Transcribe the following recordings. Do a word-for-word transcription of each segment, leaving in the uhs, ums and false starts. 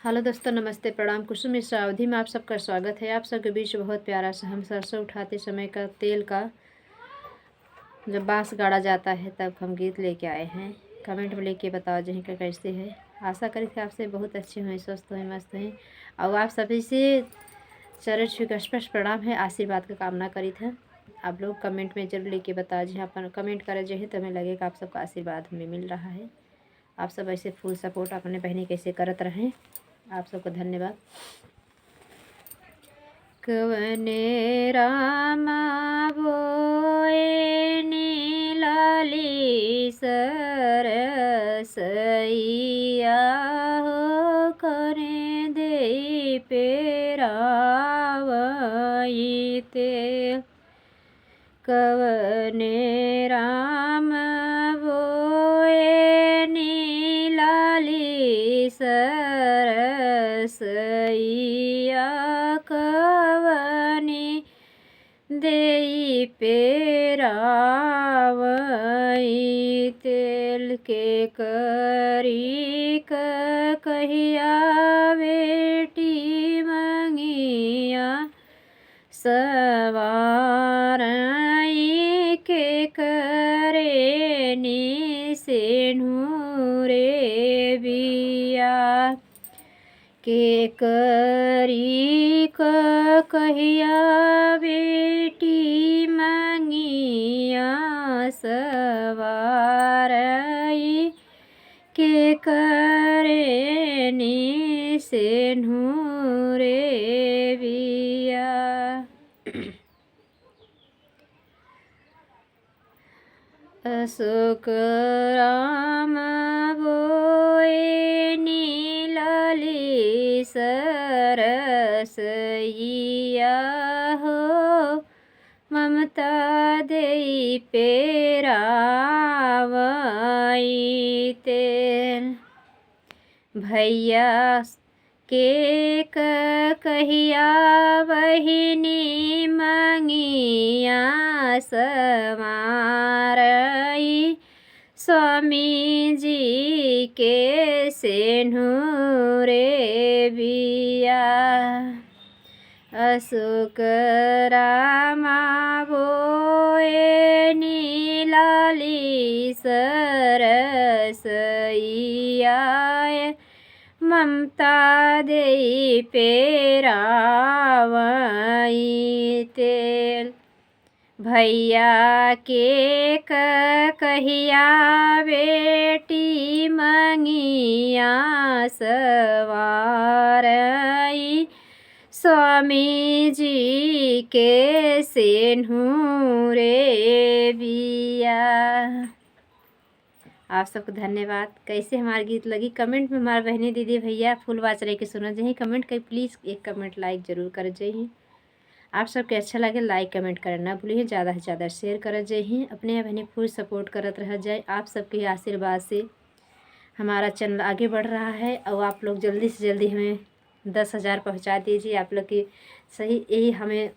हेलो दोस्तों, नमस्ते, प्रणाम। कुसुम मिश्रा अवधी में आप सबका स्वागत है। आप सबके बीच बहुत प्यारा सा हम सरसों उठाते समय का तेल का, जब बांस गाड़ा जाता है, तब हम गीत लेके आए हैं। कमेंट में लेके बताओ जहीं का कैसे है। आशा करी कि आपसे बहुत अच्छे हुए, स्वस्थ हुए, मस्त हुए। और आप सभी से चरण छू के स्पष्ट प्रणाम है, आशीर्वाद का कामना करी था। आप लोग कमेंट में जरूर लेके बताओ, जहाँ अपन कमेंट करे जहीं तो हमें लगे कि आप सबका आशीर्वाद हमें मिल रहा है। आप सब ऐसे फुल सपोर्ट अपने बहनी कैसे करत रहें। आप सबको धन्यवाद। कवने रामा बोए नीलाली सरसैया हो, करे दे पेरावई तेल। कवने राम बोए नीलाली सरसैया, कवनी देई पेरावई तेल। के करी क कहिया बेटी मंगिया सवारई, के करे नी सेन्हूरे बिया। के करी क कहिया बेटी मंगिया सवारई, के करे नी सेन्हूरे बिया। अशोक राम बोए नीलाली सरसैया हो, ममता देई पेरावई तेल। भैया के क कहिया बहिनी मंगिया सवारई, स्वामी जी के सेन्हूरे बिया। अशोक रामा बोए नीलाली सरसैया, ममता देई पेरावई तेल। भैया के क कहिया बेटी मंगिया सवारई, स्वामी जी के सेन्हूरे बिया। आप सबको धन्यवाद। कैसे हमार गीत लगी, कमेंट में हमार बहनी, दीदी, भैया फुल वाच रहे के सुना जही। कमेंट करी, प्लीज एक कमेंट लाइक जरूर कर जही। आप सबके अच्छा लगे, लाइक कमेंट करना ना भूलिए, ज़्यादा से ज़्यादा शेयर कर जही। अपने बहनी फुल सपोर्ट करत रह जाए। आप सबके आशीर्वाद से हमारा चैनल आगे बढ़ रहा है और आप लोग जल्दी से जल्दी हमें दस हज़ार पहुँचा दीजिए। आप लोग की सही यही हमें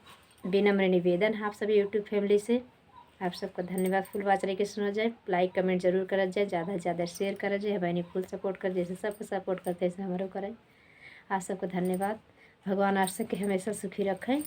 विनम्र निवेदन है आप सभी यूट्यूब फैमिली से। आप सबका धन्यवाद। फुल वाच रहे के सुना जाए, लाइक कमेंट जरूर करत जाए, ज़्यादा से ज़्यादा शेयर करत जाए। बहनी फुल सपोर्ट कर, जैसे सबको सपोर्ट करते हैं, ऐसे हमरो करें। आप सबको धन्यवाद। भगवान आप सबके हमेशा सुखी रखें।